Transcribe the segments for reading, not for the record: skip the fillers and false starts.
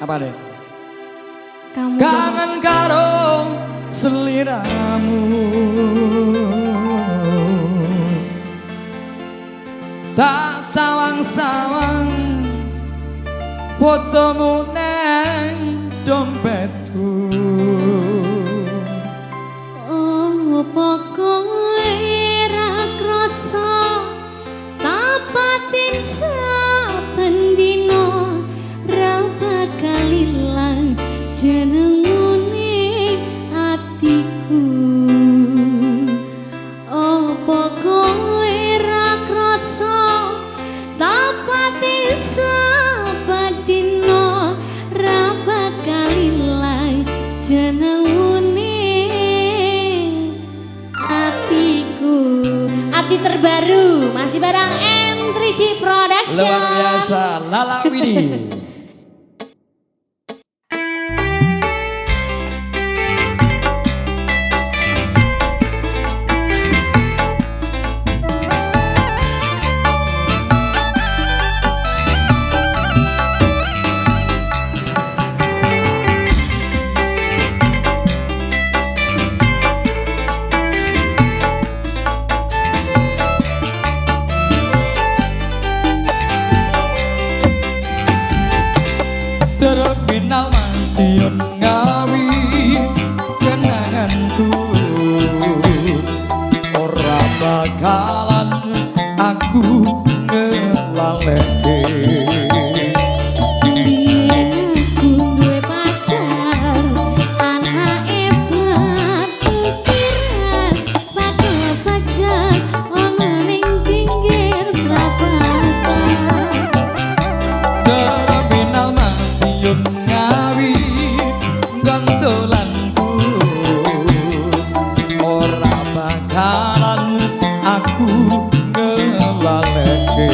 Apa deh? Kamu kangen karo seliramu, tak sawang-sawang fotomu neng dompetku. Opo kowe ra krasa tapatin saben dina ra bakal ilang jenengmu ning atiku. Opo kowe ra krasa tapatin saben dina ra bakal ilang jenengmu ning atiku. Ati terbaru masih barang M3G Production. Luar biasa, Lala Widi. Terminal Madiun Ngawi kenanganku, ora bakalan aku ngelaleke. Biyen aku duwe pacar, anake batu kiran, bakal pacar ana ning pinggir prapatan. Terminal Madiun Ngawi gantolanku, ora bakalan aku ngelaleke.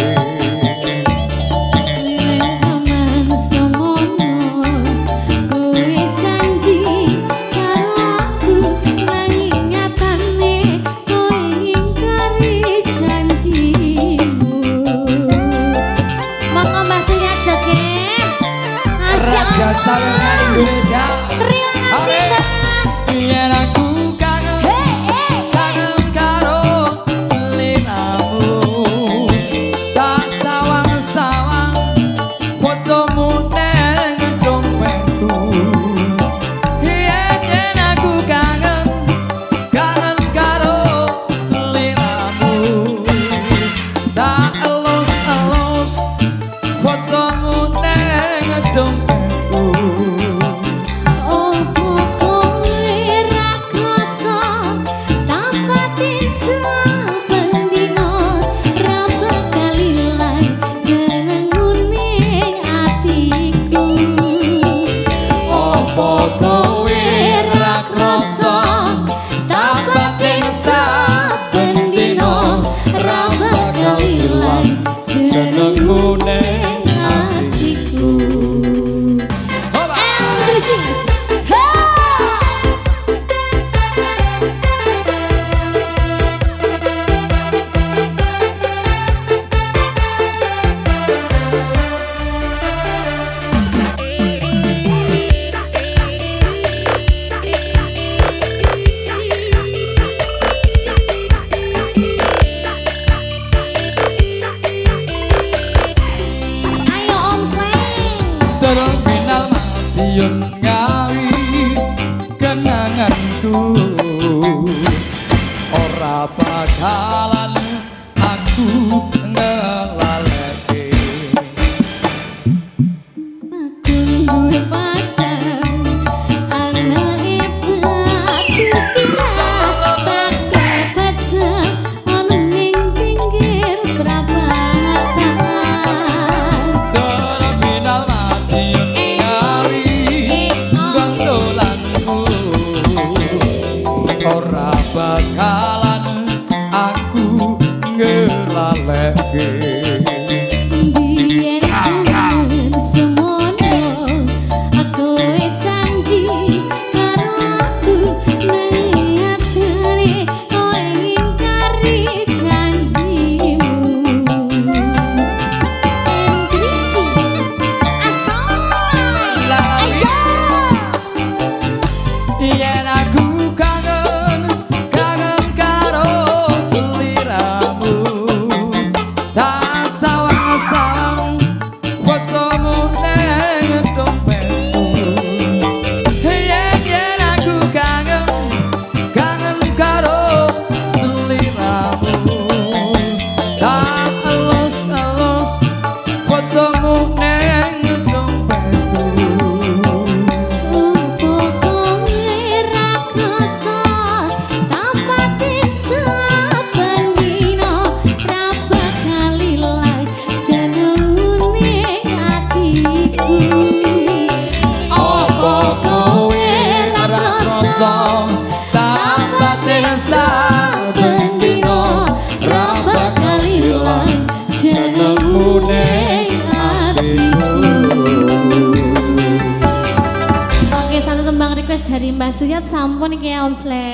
Zaman semono kowe janji karo aku, nanging nyatane kowe ngingkari janjimu. Monggo Mbak Surya joget. Masya Raja Saweran Allah. Indonesia. Terima kasih Mbak. Yen aku kangen, Hey, hey. kangen karo seliramu, tak sawang-sawang fotomu neng dompetku. Yen aku kangen, kangen karo seliramu, tak elus-elus fotomu neng dompetku. Opo kowe ra krasa tapatin saben dina ra bakal ilang jenengmu ning atiku. Opo kowe ra krasa tapatin saben dina ra bakal ilang jenengmu ning atiku. Hoba! M3G. Ha! Ayo Om Slang. Terminal Madiun Ngawi kenanganku, ora bakalan aku ngelaleke. Aku duwe pacar, anake batu kiran, bakal pacar ana ning pinggir prapatan. Terminal Madiun Ngawi gondolanku, ora bakalan aku ngelaleke. Biyen jaman semono kowe janji karo aku, nanging atine kowe ngingkari janjimu. M3G Asoy. La tembang request dari Mbak Suyat sampun iki ya Om Sle.